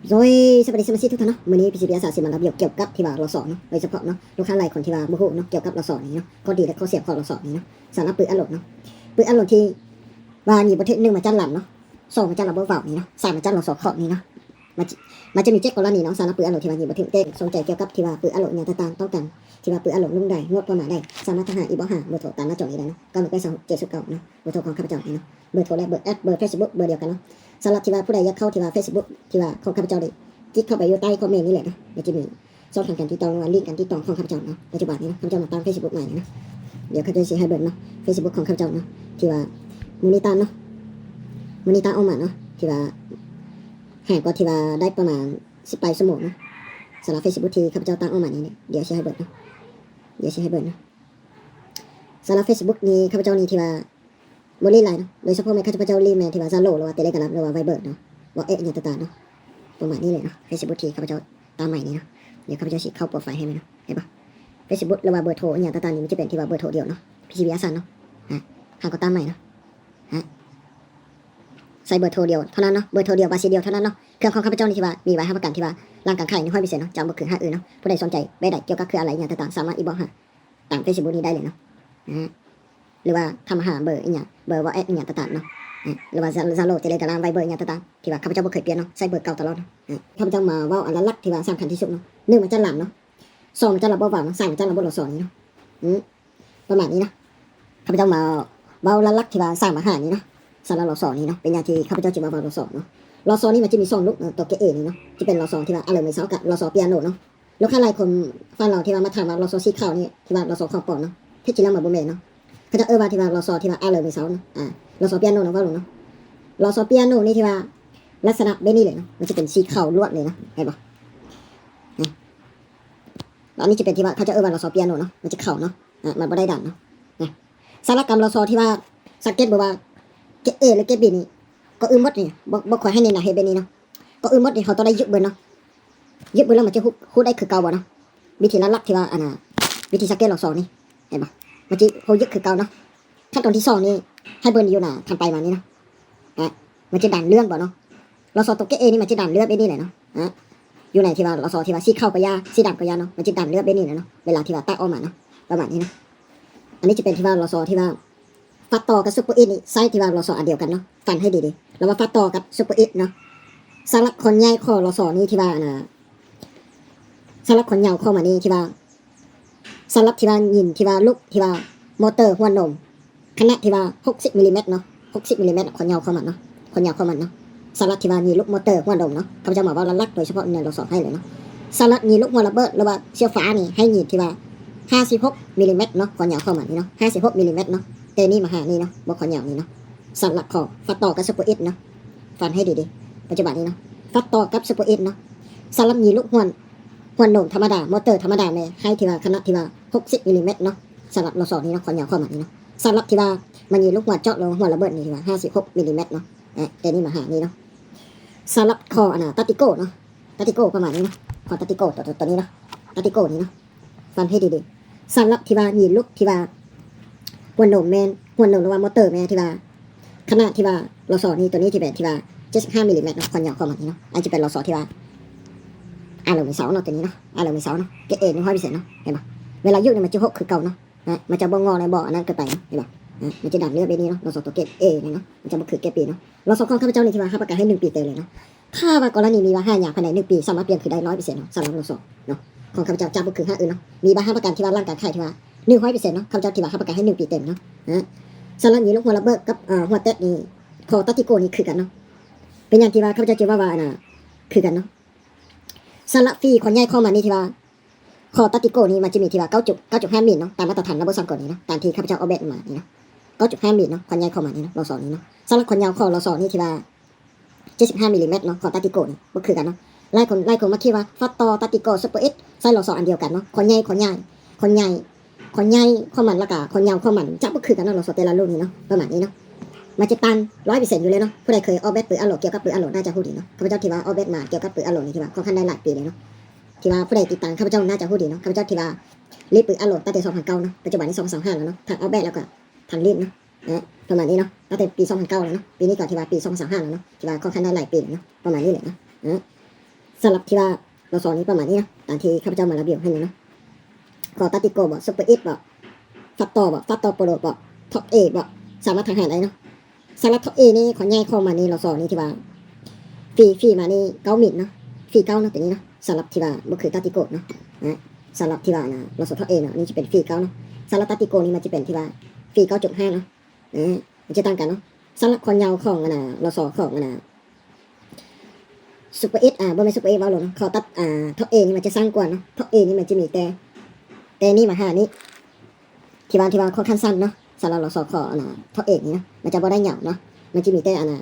ໂດຍສະບາຍດີສະມາຊິກທຸກທ່ານເນາະ, ມື້ນີ້ ພີຊີບີ ອາສາຊິມາລະບຽວກ່ຽວກັບທີ່ວ່າ ລສ ເນາະ, ໂດຍສະເພາະເນາະ ລູກຄ້າຫຼາຍຄົນທີ່ວ່າບໍ່ຮູ້ເນາະ ກ່ຽວກັບ ລສ ນີ້ເນາະ, ຂໍ້ດີ ແລະ ຂໍ້ເສຍຂອງ ລສ ນີ້ເນາະ. ສຳລັບປືນອັດໂຫຼດເນາະ, ປືນອັດໂຫຼດທີ່ວ່າຍິງບໍ່ຖືກ ໜຶ່ງ ມາຈັດລຳເນາະ, ສອງ ມາຈັດລຳບໍ່ເວົ້ານີ້ເນາະ, ສາມ ມາຈັດ ລສ ເຄາະນີ້ເນາະ. ມັນຈະ ມັນຈະມີເຈັດກໍລະນີເນາະ, ສຳລັບປືນອັດໂຫຼດທີ່ວ່າຍິງບໍ່ຖືກ. ແຕ່ສົນໃຈກ່ຽວກັບທີ່ວ່າປືນອັດໂຫຼດອີ່ຫຍັງຕ່າງໆ, ຕ້ອງການທີ່ວ່າປືນອັດໂຫຼດລຸ້ນໃດ ງົບປະມານໃດ, ສາມາດທັກຫາອິນບັອກຫາເບີໂທຕາມໜ້າຈໍນີ້ໄດ້ເນາະ, ເກົ້າໜຶ່ງແປດສາມຫົກເຈັດສູນເກົ້າເນາະ, ເບີໂທຂອງຂ້າພະເຈົ້ານີ້ເນາະ. ເບີໂທ ແລະ ເບີແອັດ ເບີເຟສບຸກ ເບີດຽວກັນເນາະ. ສຳລັບທີ່ວ່າຜູ້ໃດຢາກເຂົ້າທີ່ວ່າເຟສບຸກທີ່ວ່າຂອງຂ້າພະເຈົ້ານີ້ ຄລິກເຂົ້າໄປຢູ່ໃຕ້ຄອມເມັນນີ້ແຫຼະເນາະ, ມັນຈະມີຊ່ອງທາງການຕິດຕໍ່ ຫຼືວ່າລິ້ງການຕິດຕໍ່ຂອງຂ້າພະເຈົ້າເນາະ. ປັດຈຸບັນນີ້ເນາະ ຂ້າພະເຈົ້າມາຕັ້ງເຟສບຸກໃໝ່ນີ້ເນາະ, ດຽວຂ້າພະເຈົ້າຊິໃຫ້ເບິ່ງເນາະ ເຟສບຸກຂອງຂ້າພະເຈົ້າເນາະ ທີ່ວ່າມື້ນີ້ຕັ້ງເນາະ, ມື້ນີ້ຕັ້ງອອກມາເນາະ, ທີ່ວ່າຫາກວ່າທີ່ວ່າໄດ້ປະມານສິບປາຍຊົ່ວໂມງເນາະ. ສຳລັບເຟສບຸກທີ່ຂ້າພະເຈົ້າຕັ້ງອອກມານີ້ ດຽວຊິໃຫ້ເບິ່ງເນາະ, ດຽວຊິໃຫ້ເບິ່ງເນາະ. ສຳລັບເຟສບຸກນີ້ ຂ້າພະເຈົ້ານີ້ທີ່ວ່າ ບໍ່ຫຼິ້ນຫຼາຍເນາະ, ໂດຍສະເພາະແມ່ນຂ້າພະເຈົ້າຫຼິ້ນແມ່ນທີ່ວ່າ Zalo ຫຼືວ່າ Telegram ຫຼືວ່າ Viber ເນາະ, WhatsApp ອີ່ຫຍັງຕ່າງໆເນາະ, ປະມານນີ້ແຫຼະເນາະ. ເຟສບຸກທີ່ຂ້າພະເຈົ້າຕັ້ງໃໝ່ນີ້ເນາະ, ດຽວຂ້າພະເຈົ້າຊິເຂົ້າໂປຣໄຟໃຫ້ແມ່ນເນາະ, ເຫັນບໍ່? ເຟສບຸກ ຫຼືວ່າເບີໂທອີ່ຫຍັງຕ່າງໆນີ້ ມັນຈະເປັນທີ່ວ່າເບີໂທດຽວເນາະ, ພີຊີບີ ອາສາເນາະ. ຫາກວ່າຕັ້ງໃໝ່ເນາະ, ໃຊ້ເບີໂທດຽວເທົ່ານັ້ນເນາະ, ເບີໂທດຽວ ບັນຊີດຽວເທົ່ານັ້ນເນາະ. ເຄື່ອງຂອງຂ້າພະເຈົ້ານີ້ທີ່ວ່າມີໃບຮັບປະກັນທີ່ວ່າຫຼັງການຂາຍ ໜຶ່ງຮ້ອຍເປີເຊັນເນາະ, ຈະບໍ່ຄືຮ້ານອື່ນເນາະ. ຜູ້ໃດສົນໃຈແບບໃດ ກ່ຽວກັບເຄື່ອງອະໄລອີ່ຫຍັງຕ່າງໆ ສາມາດອິນບັອກຫາ ຕາມເຟສບຸກນີ້ໄດ້ເລີຍເນາະ, ອາ ຫຼືວ່າຖາມຫາເບີອີ່ຫຍັງ ເບີ WhatsApp ອີ່ຫຍັງຕ່າງໆເນາະ, ອາ ຫຼືວ່າ Zalo Telegram Viber ອີ່ຫຍັງຕ່າງໆ ທີ່ວ່າຂ້າພະເຈົ້າບໍ່ເຄີຍປ່ຽນເນາະ, ໃຊ້ເບີເກົ່າຕະຫຼອດເນາະ. ອາ ຂ້າພະເຈົ້າມາເວົ້າອັນຫຼັກໆທີ່ວ່າສຳຄັນທີ່ສຸດເນາະ, ໜຶ່ງ ມາຈັດລຳເນາະ, ສອງ ມາຈັດລຳບໍ່ເວົ້າເນາະ, ສາມ ມາຈັດລຳບໍ່ ລສ ນີ້ເນາະ. ອື ປະມານນີ້ເນາະ, ຂ້າພະເຈົ້າມາເວົ້າຫຼັກໆທີ່ວ່າສາມມາຫານີ້ເນາະ. ສຳລັບ ລສ ນີ້ເນາະ, ເປັນຫຍັງທີ່ຂ້າພະເຈົ້າຈຶ່ງມາເວົ້າ ລສ ເນາະ. ລສ ນີ້ມັນຈະມີສອງລຸກເນາະ, ຕົວ ເກ ເອ ນີ້ເນາະ, ຈະເປັນ ລສ ທີ່ວ່າ ອາເລີເມເຊົາ ກັບ ລສ ປຽໂນເນາະ. ລູກຄ້າຫຼາຍຄົນ ຝັ່ງລາວທີ່ວ່າມາຖາມວ່າ ລສ ສີຂາວນີ້ ທີ່ວ່າ ລສ ຂອງປອມເນາະ, ແທ້ຈິງແລ້ວມັນບໍ່ແມ່ນເນາະ. ເຂົາເຈົ້າເອີ້ນວ່າທີ່ວ່າ ລສ ທີ່ວ່າ ອາເລີເມເຊົາເນາະ, ອາ ລສ ປຽໂນເນາະ, ເວົ້າລົງເນາະ. ລສ ປຽໂນນີ້ທີ່ວ່າລັກສະນະແບບນີ້ເລີຍເນາະ, ມັນຈະເປັນສີຂາວລ້ວນເລີຍເນາະ, ເຫັນບໍ່? ນີ້ ອັນນີ້ຈະເປັນທີ່ວ່າເຂົາເຈົ້າເອີ້ນວ່າ ລສ ປຽໂນເນາະ, ມັນຈະຂາວເນາະ, ອາ ມັນບໍ່ໄດ້ດຳເນາະ. ສຳລັບການ ລສ ທີ່ວ່າ ສັງເກດເບິ່ງວ່າ ເກ ເອ ຫຼື ເກ ບີ ນີ້ ກໍອື່ນໝົດນີ້ ບໍ່ ບໍ່ຄ່ອຍໃຫ້ເນັ້ນນະ, ເຮັດແບບນີ້ເນາະ, ກໍອື່ນໝົດນີ້ ເຮົາຕ້ອງໄດ້ຢຶກເບິ່ງເນາະ, ຢຶກເບິ່ງແລ້ວມັນຈະຮູ້ ຮູ້ໄດ້ຄືເກົ່າບໍ່ເນາະ. ວິທີຫຼັກໆທີ່ວ່າ ອັນນ່າ ວິທີສັງເກດ ລສ ນີ້ ເຫັນບໍ່? ມັນຈະຮູ້ ຢຶກຄືເກົ່າເນາະ. ຂັ້ນຕອນທີສອງນີ້ ໃຫ້ເບິ່ງຢູ່ໜ້າຖັດໄປມານີ້ເນາະ, ອາ ມັນຈະດຳເຫຼືອງບໍ່ເນາະ. ລສ ຕົວ ເກ ເອ ນີ້ມັນຈະດຳເລືອດແບບນີ້ແຫຼະເນາະ, ອາ ຢູ່ໃນທີ່ວ່າ ລສ ທີ່ວ່າສີຂາວກໍຢ່າ ສີດຳກໍຢ່າເນາະ, ມັນຈະດຳເລືອດແບບນີ້ແຫຼະເນາະ ເວລາທີ່ວ່າຕັດອອກມາເນາະ, ປະມານນີ້ເນາະ. ອັນນີ້ຈະເປັນທີ່ວ່າ ລສ ທີ່ວ່າ ຟາດຕໍ່ກັບ ຊຸບເປີ ເອດ ນີ້ ໃຊ້ທີ່ວ່າ ລສ ອັນດຽວກັນເນາະ, ຟັງໃຫ້ດີໆ ລະຫວ່າງ ຟາດຕໍ່ກັບ ຊຸບເປີ ເອດ ເນາະ. ສຳລັບຄວາມຍາວຂອງ ລສ ນີ້ທີ່ວ່າ ອັນນ່າ ສຳລັບຄວາມຍາວຂອງມັນນີ້ທີ່ວ່າ ສຳລັບທີ່ວ່າຍິງທີ່ວ່າລູກທີ່ວ່າມໍເຕີຫົວນົມ ຂະໜາດທີ່ວ່າຫົກສິບມິລລີແມັດເນາະ, ຫົກສິບມິລລີແມັດ ຄວາມຍາວຂອງມັນເນາະ, ຄວາມຍາວຂອງມັນເນາະ. ສຳລັບທີ່ວ່າຍິງລູກມໍເຕີຫົວນົມເນາະ, ຂ້າພະເຈົ້າມາເວົ້າຫຼັກໆ ໂດຍສະເພາະໃນ ລສ ໃຫ້ເລີຍເນາະ. ສຳລັບຍິງລູກຫົວລະເບີດ ຫຼືວ່າເຊື້ອຟ້ານີ້ ໃຫ້ຍິງທີ່ວ່າຫ້າສິບຫົກມິລລີແມັດເນາະ, ຄວາມຍາວຂອງມັນນີ້ເນາະ, ຫ້າສິບຫົກມິລລີແມັດເນາະ, ແຕ່ນີ້ມາຫານີ້ເນາະ, ບໍ່ ຄວາມຍາວນີ້ເນາະ. ສຳລັບຂອງ ຟາດຕໍ່ກັບ ຊຸບເປີ ເອດ ເນາະ, ຟັງໃຫ້ດີໆ ປັດຈຸບັນນີ້ເນາະ, ຟາດຕໍ່ກັບ ຊຸບເປີ ເອດ ເນາະ. ສຳລັບຍິງລູກຫົວ ຫົວນົມທຳມະດາ ມໍເຕີທຳມະດາແມ່ນໃຫ້ທີ່ວ່າ ຂະໜາດທີ່ວ່າຫົກສິບມິລລີແມັດເນາະ, ສຳລັບ ລສ ນີ້ເນາະ, ຄວາມຍາວຂອງມັນນີ້ເນາະ. ສຳລັບທີ່ວ່າມາຍິງລູກຫົວເຈາະ ຫຼືຫົວລະເບີດນີ້ ທີ່ວ່າຫ້າສິບຫົກມິລລີແມັດເນາະ, ແຕ່ນີ້ມາຫານີ້ເນາະ. ສຳລັບຂອງ ອັນນ່າ ຕາຕິໂກເນາະ, ຕາຕິໂກປະມານນີ້ເນາະ, ຂອງຕາຕິໂກ ຕົວ ຕົວ ຕົວນີ້ເນາະ, ຕາຕິໂກນີ້ເນາະ. ຟັງໃຫ້ດີໆ ສຳລັບທີ່ວ່າຍິງລູກທີ່ວ່າຫົວນົມແມ່ນ ຫົວນົມ ຫຼືວ່າມໍເຕີແມ່ນທີ່ວ່າ ຂະໜາດທີ່ວ່າ ລສ ນີ້ ຕົວນີ້ທີ່ແບບທີ່ວ່າເຈັດສິບຫ້າມິລລີແມັດເນາະ, ຄວາມຍາວຂອງມັນນີ້ເນາະ. ອັນນີ້ຈະເປັນ ລສ ທີ່ວ່າ ອາໂລເມເຊົາເນາະ, ຕົວນີ້ເນາະ, ອາໂລເມເຊົາເນາະ, ເກຣດເອ ໜຶ່ງຮ້ອຍເປີເຊັນເນາະ, ເຫັນບໍ່? ເວລາຢືດນີ້ມັນຈະຫົກຄືເກົ່າເນາະ, ນະ ມັນຈະບໍ່ງໍ ແລະ ບໍ່ອັນນັ້ນເກີນໄປເນາະ, ເຫັນບໍ່? ນະ ມັນຈະດຳເລືອດແບບນີ້ເນາະ, ລສ ຕົວເກຣດເອນີ້ເນາະ, ມັນຈະບໍ່ຄືເກຣດບີເນາະ. ລສ ຂອງຂ້າພະເຈົ້ານີ້ທີ່ວ່າຮັບປະກັນໃຫ້ໜຶ່ງປີເຕັມເລີຍເນາະ. ຖ້າວ່າກໍລະນີມີວ່າຫາຍາກພາຍໃນໜຶ່ງປີ ສາມາດປ່ຽນຄືນໄດ້ຮ້ອຍເປີເຊັນເນາະ, ສຳລັບ ລສ ເນາະ, ຂອງຂ້າພະເຈົ້າຈະບໍ່ຄືຮ້ານອື່ນເນາະ, ມີໃບຮັບປະກັນທີ່ວ່າຫຼັງການຂາຍທີ່ວ່າໜຶ່ງຮ້ອຍເປີເຊັນເນາະ, ຂ້າພະເຈົ້າທີ່ວ່າຮັບປະກັນໃຫ້ໜຶ່ງປີເຕັມເນາະ. ອາ ສຳລັບຍິງລູກຫົວລະເບີດກັບ ເອີ ຫົວແຕກນີ້ ຂອງຕາຕິໂກນີ້ຄືກັນເນາະ. ເປັນຫຍັງທີ່ວ່າຂ້າພະເຈົ້າຈຶ່ງເວົ້າວ່າ ອັນນ່າ ຄືກັນເນາະ? ສຳລັບຟຣີຄວາມໃຫຍ່ຂອງມັນນີ້ທີ່ວ່າ ຂອງຕາຕິໂກນີ້ມັນຈະມີທີ່ວ່າ ເກົ້າຈຸດ ເກົ້າຈຸດຫ້າມິນເນາະ, ຕາມມາດຕະຖານລະບົບສາກົນນີ້ເນາະ, ຕາມທີ່ຂ້າພະເຈົ້າອອກແບບມານີ້ເນາະ, ເກົ້າຈຸດຫ້າມິນເນາະ, ຄວາມໃຫຍ່ຂອງມັນນີ້ເນາະ, ລສ ນີ້ເນາະ. ສຳລັບຄວາມຍາວຂອງ ລສ ນີ້ທີ່ວ່າ ເຈັດສິບຫ້າມິລລີແມັດເນາະ, ຂອງຕາຕິໂກນີ້ບໍ່ຄືກັນເນາະ. ຫຼາຍຄົນ ຫຼາຍຄົນມັກຄິດວ່າ ຟາດຕໍ່ ຕາຕິໂກ ຊຸບເປີເອດ ໃຊ້ ລສ ອັນດຽວກັນເນາະ, ຄວາມໃຫຍ່ ຄວາມໃຫຍ່ ຄວາມໃຫຍ່ ຄວາມໃຫຍ່ຂອງມັນ ແລ້ວກະຄວາມຍາວຂອງມັນຈະບໍ່ຄືກັນເນາະ, ລສ ແຕ່ລະລຸ້ນນີ້ເນາະ, ປະມານນີ້ເນາະ. ມັນຈະຕ່າງຮ້ອຍເປີເຊັນຢູ່ແລ້ວເນາະ. ຜູ້ໃດເຄີຍອອກແບບປືນອັດໂຫຼດ ກ່ຽວກັບປືນອັດໂຫຼດໜ້າຈະຮູ້ດີເນາະ, ຂ້າພະເຈົ້າທີ່ວ່າອອກແບບມາກ່ຽວກັບປືນອັດໂຫຼດນີ້ ທີ່ວ່າຂ້ອນຂ້າງໄດ້ຫຼາຍປີແລ້ວເນາະ, ທີ່ວ່າຜູ້ໃດຕິດຕາມຂ້າພະເຈົ້າໜ້າຈະຮູ້ດີເນາະ. ຂ້າພະເຈົ້າທີ່ວ່າຫຼິ້ນປືນອັດໂຫຼດຕັ້ງແຕ່ສອງພັນເກົ້າເນາະ, ປັດຈຸບັນນີ້ສອງພັນຊາວຫ້າແລ້ວເນາະ, ທັງອອກແບບແລ້ວກະທັງຫຼິ້ນເນາະ. ອາ ປະມານນີ້ເນາະ, ຕັ້ງແຕ່ປີສອງພັນເກົ້າແລ້ວເນາະ, ປີນີ້ກໍຖືວ່າປີສອງພັນຊາວຫ້າແລ້ວເນາະ, ທີ່ວ່າຂ້ອນຂ້າງໄດ້ຫຼາຍປີແລ້ວເນາະ, ປະມານນີ້ແຫຼະເນາະ. ອາ ສຳລັບທີ່ວ່າລໍສໍນີ້ປະມານນີ້ເນາະ ຕາມທີ່ຂ້າພະເຈົ້າມາຣີວິວໃຫ້ນີ້ເນາະ. ຂໍຕັດຕິໂກບໍ ຊຸບເປີເອັສບໍ ຟາດຕໍ່ບໍ ຟາດຕໍ່ໂປໂລບໍ ທັອບເອບໍ ສາມາດທາງຫາໄດ້ເນາະ. ສຳລັບທັອບເອນີ້ ຂໍໃຫຍ່ເຂົ້າມານີ້ ລໍສໍນີ້ທີ່ວ່າຟຣີ ຟຣີມານີ້ເກົ້າມິນເນາະ ຟຣີເກົ້າເນາະ ຕົວນີ້ເນາະ. ສຳລັບທີ່ວ່າບໍ່ຄືຕັດຕິໂກເນາະ ນະ ສຳລັບທີ່ວ່ານະ ລໍສໍທັອບເອເນາະ ນີ້ຈະເປັນຟຣີເກົ້າເນາະ. ສຳລັບຕັດຕິໂກນີ້ມັນຈະເປັນທີ່ວ່າຟຣີເກົ້າຈຸດຫ້າເນາະ ນະ ມັນຈະຕ່າງກັນເນາະ. ສຳລັບຄວາມຍາວຂອງອັນນະ ລໍສໍຂອງອັນນະ ຊຸບເປີເອັສ ອາ ບໍ່ແມ່ນຊຸບເປີເອັສ ເວົ້າຫຼວງເນາະ ຂໍຕັດ ອາ ທັອບເອນີ້ມັນຈະສັ້ນກວ່າເນາະ. ທັອບເອນີ້ມັນຈະມີແຕ່ ແຕ່ນີ້ມາຫານີ້ ທີ່ວ່າ ທີ່ວ່າຂ້ອນຂ້າງສັ້ນເນາະ. ສຳລັບລໍສໍຂອງອັນນະ ທັອບເອນີ້ເນາະ ມັນຈະບໍ່ໄດ້ຍາວເນາະ ມັນຈະມີແຕ່ອັນນະ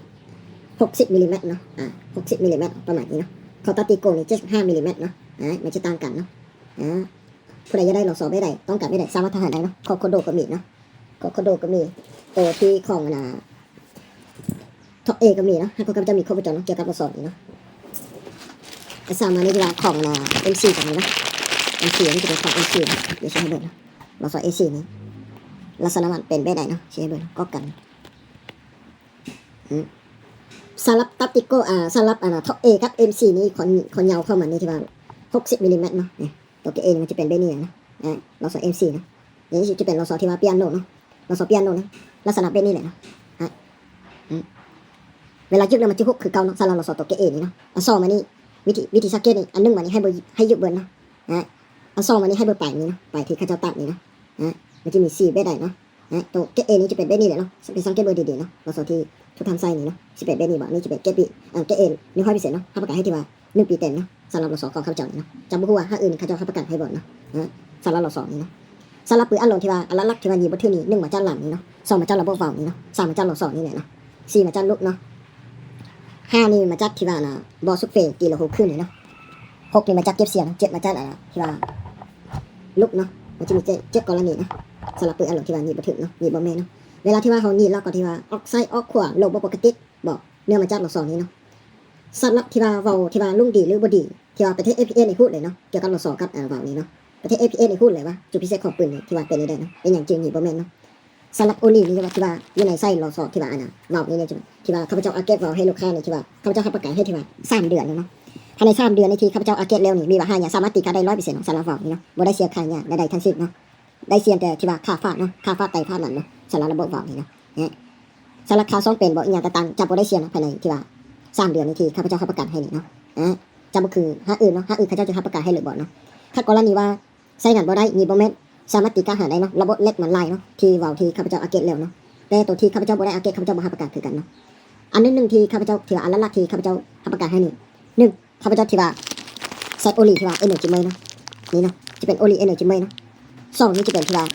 ຫົກສິບມິລລີແມັດເນາະ ອາ ຫົກສິບມິລລີແມັດປະມານນີ້ເນາະ. ຂໍຕັດຕິໂກນີ້ ເຈັດສິບຫ້າມິລລີແມັດເນາະ ອາ ມັນຈະຕ່າງກັນເນາະ. ອາ ຜູ້ໃດຢາກໄດ້ລໍສໍແບບໃດ ຕ້ອງການແບບໃດ ສາມາດທາງຫາໄດ້ເນາະ. ຂໍໂຄໂດກໍມີເນາະ ຂໍໂຄໂດກໍມີ ໂຕທີ່ຂອງອັນນະ ທັອບເອກໍມີເນາະ. ຫາກຂ້າພະເຈົ້າມີຄົບວົງຈອນເນາະ ກ່ຽວກັບລໍສໍນີ້ເນາະ. ສາມາດນີ້ທີ່ວ່າຂອງອັນນະ ເອັມຊີກໍມີເນາະ ເອັມຊີ ນີ້ຈະເປັນຂອງເອັມຊີເນາະ. ດຽວຊິໃຫ້ເບິ່ງເນາະ ລໍສໍເອັມຊີນີ້ ລັກສະນະມັນເປັນແບບໃດເນາະ ຊິໃຫ້ເບິ່ງເນາະ ກອບກັນ. ອືມ ສຳລັບຕັດຕິໂກ ອາ ສຳລັບອັນນະ ທັອບເອກັບເອັມຊີນີ້ ຄວາມ ຄວາມຍາວຂອງມັນນີ້ທີ່ວ່າຫົກສິບມິລລີແມັດເນາະ. ນີ້ ຕົວເກເອນີ້ມັນຈະເປັນແບບນີ້ເນາະ ອາ ລໍສໍເອັມຊີເນາະ. ນີ້ຈະເປັນລໍສໍທີ່ວ່າປຽນໂນເນາະ ລໍສໍປຽນໂນນີ້ ລັກສະນະແບບນີ້ແຫຼະເນາະ. ອາ ອືມ ເວລາຍຶກແລ້ວມັນຈະຮຸບຄືເກົ່າເນາະ ສຳລັບລໍສໍຕົວເກເອນີ້ເນາະ. ອາ ສໍມານີ້ ວິທີ ວິທີສັງເກດນີ້ ອັນໜຶ່ງມານີ້ໃຫ້ເບິ່ງ ໃຫ້ຍຶກເບິ່ງເນາະ. ອາ ອັນສອງມານີ້ໃຫ້ເບິ່ງປາຍນີ້ເນາະ ປາຍທີ່ເຂົາເຈົ້າຕັດນີ້ເນາະ. ອາ ມັນຈະມີສີ່ແບບໃດເນາະ. ອາ ຕົວເກເອນີ້ຈະເປັນແບບນີ້ແຫຼະເນາະ ໄປສັງເກດເບິ່ງດີໆເນາະ. ລໍສໍທີ່ທຸກທ່ານໃຊ້ນີ້ເນາະ ຊິເປັນແບບນີ້ບໍ ນີ້ຈະເປັນເກເອ ອາ ເກເອ ໜຶ່ງຮ້ອຍເປີເຊັນເນາະ ຮັບປະກັນໃຫ້ທີ່ວ່າໜຶ່ງປີເຕັມເນາະ ສຳລັບລໍສໍຂອງຂ້າພະເຈົ້ານີ້ເນາະ. ຈະບໍ່ຮູ້ວ່າຮ້ານອື່ນເຂົາເຈົ້າຮັບປະກັນໃຫ້ບໍ່ເນາະ ອາ ສຳລັບລໍສໍນີ້ເນາະ. ສຳລັບປືອັດລົມທີ່ວ່າອັນຫຼັກໆທີ່ວ່າຍິງບໍ່ຖືກນີ້ ໜຶ່ງມາຈາກລຳນີ້ເນາະ ສອງມາຈາກລະບົບວາວນີ້ເນາະ ສາມມາຈາກລໍສໍນີ້ແຫຼະເນາະ ສີ່ມາຈາກລູກເນາະ ຫ້ານີ້ມາຈາກທີ່ວ່ານະ ບໍ່ສຸກເຟ ກິໂລໂຮຂຶ້ນນີ້ເນາະ. ຫົກນີ້ມາຈາກເກັບສຽງ ເຈັດມາຈາກອັນນະ ທີ່ວ່າ ລຸກເນາະ ມັນຈະມີເຈັດ ເຈັດກໍລະນີເນາະ. ສຳລັບປືອັດລົມທີ່ວ່າຍິງບໍ່ຖືກເນາະ ຍິງບໍ່ແມ່ນເນາະ ເວລາທີ່ວ່າເຮົາຍິງແລ້ວກໍທີ່ວ່າອອກຊ້າຍອອກຂວາ ລົມບໍ່ປົກກະຕິບໍ ເນື່ອງມາຈາກລໍສໍນີ້ເນາະ. ສຳລັບທີ່ວ່າເວົ້າທີ່ວ່າລຸ້ງດີຫຼືບໍ່ດີ ທີ່ວ່າປະເທດເອຟພີເອນີ້ຮູ້ເລີຍເນາະ ກ່ຽວກັບລໍສໍກັບ ອາ ວາວນີ້ເນາະ. ປະເທດເອຟພີເອນີ້ຮູ້ເລີຍວ່າຈຸດພິເສດຂອງປືນນີ້ທີ່ວ່າເປັນແນວໃດເນາະ ເປັນຫຍັງຈຶ່ງຍິງບໍ່ແມ່ນເນາະ. ສຳລັບໂອລີນີ້ທີ່ວ່າ ທີ່ວ່າຢູ່ໃນໃສ່ລໍສໍທີ່ວ່າອັນນະ ວາວນີ້ ທີ່ວ່າຂ້າພະເຈົ້າອັບເກຣດວາວໃຫ້ລູກຄ້ານີ້ ທີ່ວ່າຂ້າພະເຈົ້າຮັບປະກັນໃຫ້ທີ່ວ່າສາມເດືອນເລີຍເນາະ. ພາຍໃນສາມເດືອນນີ້ທີ່ຂ້າພະເຈົ້າອັບເກຣດແລ້ວນີ້ ມີບັນຫາຫຍັງສາມາດຕີຄ່າໄດ້ຮ້ອຍເປີເຊັນເນາະ ສຳລັບວາວນີ້ເນາະ ບໍ່ໄດ້ເສຍຄ່າຫຍັງໃດໆທັງສິ້ນເນາະ. ໄດ້ສ່ຽງແຕ່ທີ່ວ່າຄ່າຝາກເນາະ ຄ່າຝາກໄຕ່ຝາກນັ້ນເນາະ ສຳລັບລະບົບວາວນີ້ເນາະ. ສຳລັບຄ່າສ້ອມແປງບໍ ອີ່ຫຍັງຕ່າງໆ ຈະບໍ່ໄດ້ເສຍເນາະ ພາຍໃນທີ່ວ່າສາມເດືອນນີ້ທີ່ຂ້າພະເຈົ້າຮັບປະກັນໃຫ້ນີ້ເນາະ. ຈະບໍ່ຄືຮ້ານອື່ນເນາະ ຮ້ານອື່ນເຂົາເຈົ້າຈະຮັບປະກັນໃຫ້ເລີຍບໍເນາະ. ຖ້າກໍລະນີວ່າ ໃຊ້ງານບໍ່ໄດ້ ຍິງບໍ່ແມ່ນ ສາມາດຕີຄ່າຫາໄດ້ເນາະ ລະບົບເລັກມັນຫຼາຍເນາະ ທີ່ວາວທີ່ຂ້າພະເຈົ້າອັບເກຣດແລ້ວເນາະ. ແຕ່ໂຕທີ່ຂ້າພະເຈົ້າບໍ່ໄດ້ອັບເກຣດ ຂ້າພະເຈົ້າບໍ່ຮັບປະກັນຄືກັນເນາະ. ອັນໜຶ່ງທີ່ຂ້າພະເຈົ້າ ທີ່ວ່າອັນຫຼັກໆທີ່ຂ້າພະເຈົ້າຮັບປະກັນໃຫ້ນີ້ ໜຶ່ງ ຂ້າພະເຈົ້າທີ່ວ່າໃຊ້ໂອລີທີ່ວ່າເອັນເນີຈີເມີເນາະ ນີ້ເນາະ ຈະເປັນໂອລີເອັນເນີຈີເມີເນາະ. ສອງນີ້ຈະເປັນທີ່ວ່າ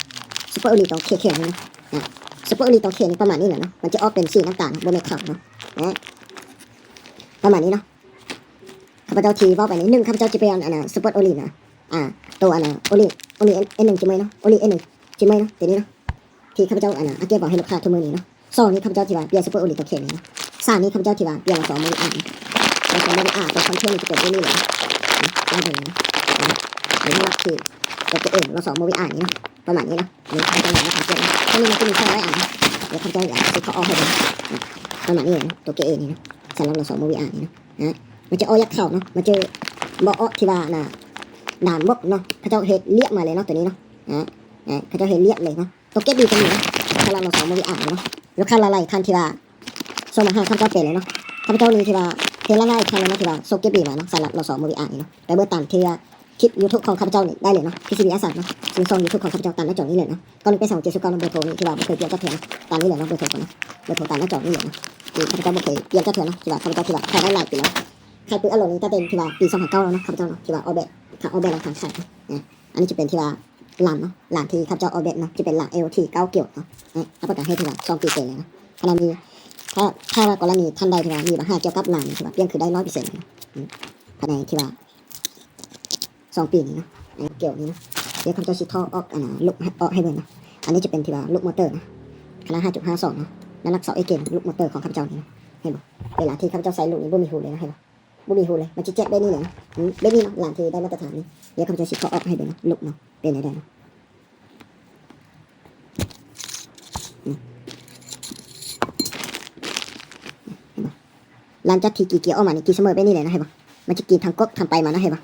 ຊຸບເປີໂອລີຕົວເຂຽວໆນີ້ເນາະ ອາ ຊຸບເປີໂອລີຕົວເຂຽວນີ້ປະມານນີ້ແຫຼະເນາະ ມັນຈະອອກເປັນສີນ້ຳຕານ ບໍ່ແມ່ນຂາວເນາະ ອາ ປະມານນີ້ເນາະ. ຂ້າພະເຈົ້າທີ່ເວົ້າໄປນີ້ ໜຶ່ງ ຂ້າພະເຈົ້າຈະປ່ຽນອັນນະ ຊຸບເປີໂອລີນະ ອາ ໂຕອັນນະ ໂອລີ ໂອລີເອັນ ເອັນໜຶ່ງຈີເມີເນາະ ໂອລີເອັນໜຶ່ງຈີມີເນາະ ໂຕນີ້ເນາະ ທີ່ຂ້າພະເຈົ້າອັນນະ ອາເກດບອກໃຫ້ລູກຄ້າທຸກມື້ນີ້ເນາະ. ສອງນີ້ ຂ້າພະເຈົ້າທີ່ວ່າປ່ຽນຊຸບເປີໂອລີຕົວເຂດນີ້ເນາະ. ສາມນີ້ ຂ້າພະເຈົ້າທີ່ວ່າປ່ຽນລໍສໍໂມວິອາເນາະ ລໍສໍໂມວິອາຕົວຄອນເທນນີ້ຈະເປັນແບບນີ້ເລີຍເນາະ ເບິ່ງເນາະ ອັນນີ້ເນາະ ທີ່ຕົວເອງ ລໍສໍໂມວິອານີ້ເນາະ ປະມານນີ້ເນາະ. ນີ້ຂ້າພະເຈົ້າຍັງບໍ່ທັນປ່ຽນເນາະ ໂຕນີ້ມັນຈະມີສອງຮ້ອຍອັນເນາະ ດຽວຂ້າພະເຈົ້າຢາກຊິຂໍອອກໃຫ້ເບິ່ງ ປະມານນີ້ເນາະ ຕົວເອງນີ້ເນາະ ສຳລັບລໍສໍໂມວິອານີ້ເນາະ ອາ ມັນຈະອອກຢາກເຂົ້າເນາະ ມັນຈະບໍ່ອອກທີ່ວ່ານະ ດານບົກເນາະ ເຂົາເຈົ້າເຮັດລຽບມາເລີຍເນາະ ໂຕນີ້ເນາະ ອາ ເຂົາເຈົ້າເຮັດລຽບເລີຍເນາະ. ໂຕເກັບບີກໍມີເນາະ ສຳລັບລໍສໍໂມວິອານີ້ເນາະ. ລູກຄ້າຫຼາຍໆທ່ານທີ່ວ່າສົ່ງມາຫາຂ້າພະເຈົ້າເປັນເລີຍເນາະ ຂ້າພະເຈົ້ານີ້ທີ່ວ່າເຫັນຫຼາຍໆທ່ານເລີຍເນາະ ທີ່ວ່າສົ່ງເກັບບີມາເນາະ ສຳລັບລໍສໍໂມວິອານີ້ເນາະ. ໄປເບິ່ງຕາມທີ່ວ່າຄລິບຢູທູບຂອງຂ້າພະເຈົ້ານີ້ໄດ້ເລີຍເນາະ ພີຊີບີອາສາມເນາະ ຊື່ຊ່ອງຢູທູບຂອງຂ້າພະເຈົ້າຕາມໜ້າຈໍນີ້ເລີຍເນາະ. ເກົ້າໜຶ່ງແປດສອງເຈັດສູນເກົ້າ ເບີໂທນີ້ທີ່ວ່າບໍ່ເຄີຍປ່ຽນຈັກເທື່ອເນາະ ຕາມນີ້ເລີຍເນາະ ເບີໂທເພິ່ນເນາະ ເບີໂທຕາມໜ້າຈໍນີ້ເລີຍເນາະ ທີ່ຂ້າພະເຈົ້າບໍ່ເຄີຍປ່ຽນຈັກເທື່ອເນາະ ທີ່ວ່າຂ້າພະເຈົ້າທີ່ວ່າຂາຍໄດ້ຫຼາຍປີແລ້ວ ຂາຍປືນອາໂລນີ້ຕັ້ງແຕ່ທີ່ວ່າປີສອງພັນເກົ້າແລ້ວເນາະ ຂ້າພະເຈົ້າເນາະ ທີ່ວ່າອອກແບບ ຂາຍອອກແບບລາຍການຂາຍເນາະ. ອາ ອັນນີ້ຈະເປັນທີ່ວ່າລຳເນາະ ລຳທີ່ຂ້າພະເຈົ້າອອກແບບເນາະ ຈະເປັນລຳເອໂອທີເກົ້າກຽວເນາະ ອາ ຮັບປະກັນໃຫ້ທີ່ວ່າສອງປີເຕັມເລີຍເນາະ. ພາຍໃນມີ ຖ້າ ຖ້າວ່າກໍລະນີທ່ານໃດທີ່ວ່າມີບັນຫາກ່ຽວກັບລຳນີ້ ຖືວ່າປ່ຽນຄືໄດ້ຮ້ອຍເປີເຊັນເລີຍເນາະ ອາ ພາຍໃນທີ່ວ່າ ສອງປີນີ້ເນາະ ອັນນີ້ກຽວນີ້ເນາະ. ດຽວຂ້າພະເຈົ້າຊິຖອດອອກ ອັນນະ ລູກອອກໃຫ້ເບິ່ງເນາະ. ອັນນີ້ຈະເປັນທີ່ວ່າລູກມໍເຕີເນາະ ຂະໜາດຫ້າຈຸດຫ້າສອງເນາະ ນ້ຳໜັກຊາວເອັດເກນ ລູກມໍເຕີຂອງຂ້າພະເຈົ້ານີ້ເນາະ ເຫັນບໍ່? ເວລາທີ່ຂ້າພະເຈົ້າໃສ່ລູກນີ້ບໍ່ມີຮູເລີຍເນາະ ເຫັນບໍ່? ບໍ່ມີຮູເລີຍ ມັນຈະແຈກແບບນີ້ເລີຍເນາະ ອືມ ແບບນີ້ເນາະ ລານທີ່ໄດ້ມາດຕະຖານນີ້. ດຽວຂ້າພະເຈົ້າຊິຖອດອອກໃຫ້ເບິ່ງເນາະ ລູກເນາະ ເປັນແນວໃດເນາະ. ອືມ ເຫັນບໍ່? ຫຼັງຈາກທີ່ກີ່ເກຍອອກມານີ້ ກີ່ສະເໝີແບບນີ້ເລີຍເນາະ ເຫັນບໍ່? ມັນຈະກີດທາງກົກທາງໄປມາເນາະ ເຫັນບໍ່?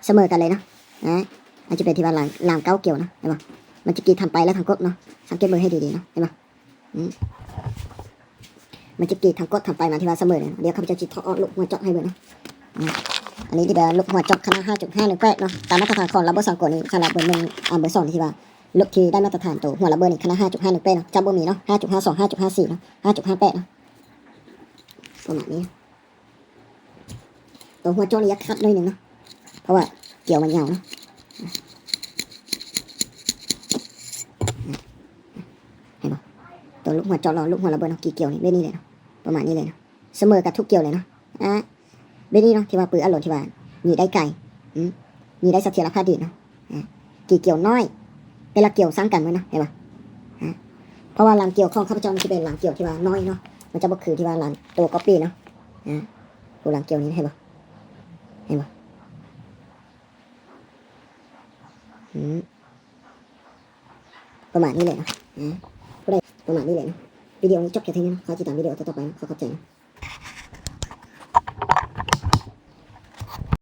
ສະເໝີກັນເລີຍເນາະ. ອາ ມັນຈະເປັນທີ່ວ່າລາງ ລາງເກົ້າກຽວເນາະ ເຫັນບໍ່? ມັນຈະກີດທາງໄປແລະທາງກົກເນາະ. ສັງເກດເບິ່ງໃຫ້ດີໆເນາະ ເຫັນບໍ່? ອືມ ມັນຈະກີດທາງກົກທາງໄປມາທີ່ວ່າສະເໝີເລີຍເນາະ. ດຽວຂ້າພະເຈົ້າຊິຖອດອອກລູກຫົວເຈາະໃຫ້ເບິ່ງເນາະ. ອາ ອັນນີ້ທີ່ເປັນລູກຫົວເຈາະຂະໜາດຫ້າຈຸດຫ້າໜຶ່ງແປດເນາະ ຕາມມາດຕະຖານຂອງລາວໂບສັງໂກນີ້ ສຳລັບເບີໜຶ່ງ ອາ ເບີສອງນີ້ ທີ່ວ່າລູກທີ່ໄດ້ມາດຕະຖານໂຕຫົວລະເບີນີ້ ຂະໜາດຫ້າຈຸດຫ້າໜຶ່ງແປດເນາະ ຈະບໍ່ມີເນາະ ຫ້າຈຸດຫ້າສອງ ຫ້າຈຸດຫ້າສີ່ເນາະ ຫ້າຈຸດຫ້າແປດເນາະ ປະມານນີ້. ໂຕຫົວເຈາະນີ້ຢາກຂັດໜ້ອຍໜຶ່ງເນາະ ເພາະວ່າກຽວມັນຍາວເນາະ. ເຫັນບໍ່? ໂຕລູກຫົວເຈາະ ແລະ ລູກຫົວລະເບີເນາະ ກີ່ກຽວນີ້ແບບນີ້ເລີຍເນາະ ປະມານນີ້ເລີຍເນາະ ສະເໝີກັນທຸກກຽວເລີຍເນາະ. ອາ ແບບນີ້ເນາະ ທີ່ວ່າປືອາລົນທີ່ວ່າຍິງໄດ້ໄກ ອືມ ຍິງໄດ້ສະຖຽນລະພາບດີເນາະ. ອາ ກີ່ກຽວນ້ອຍ ແຕ່ລະກຽວສ່າງກັນໝົດເນາະ ເຫັນບໍ່? ອາ ເພາະວ່າລາງກຽວຂອງຂ້າພະເຈົ້າມັນຊິເປັນລາງກຽວທີ່ວ່ານ້ອຍເນາະ ມັນຈະບໍ່ຄືທີ່ວ່າລາງໂຕກັອບປີ້ເນາະ. ອາ ໂຕລາງກຽວນີ້ ເຫັນບໍ່? ເຫັນບໍ່? ອືມ ປະມານນີ້ເລີຍເນາະ. ອາ ຜູ້ໃດ ປະມານນີ້ເລີຍເນາະ. ວິດີໂອນີ້ຈົບແຄ່ເທົ່ານີ້ເນາະ ຂໍຕິດຕາມວິດີໂອຕໍ່ໆໄປເນາະ. ຂໍຂອບໃຈເນາະ.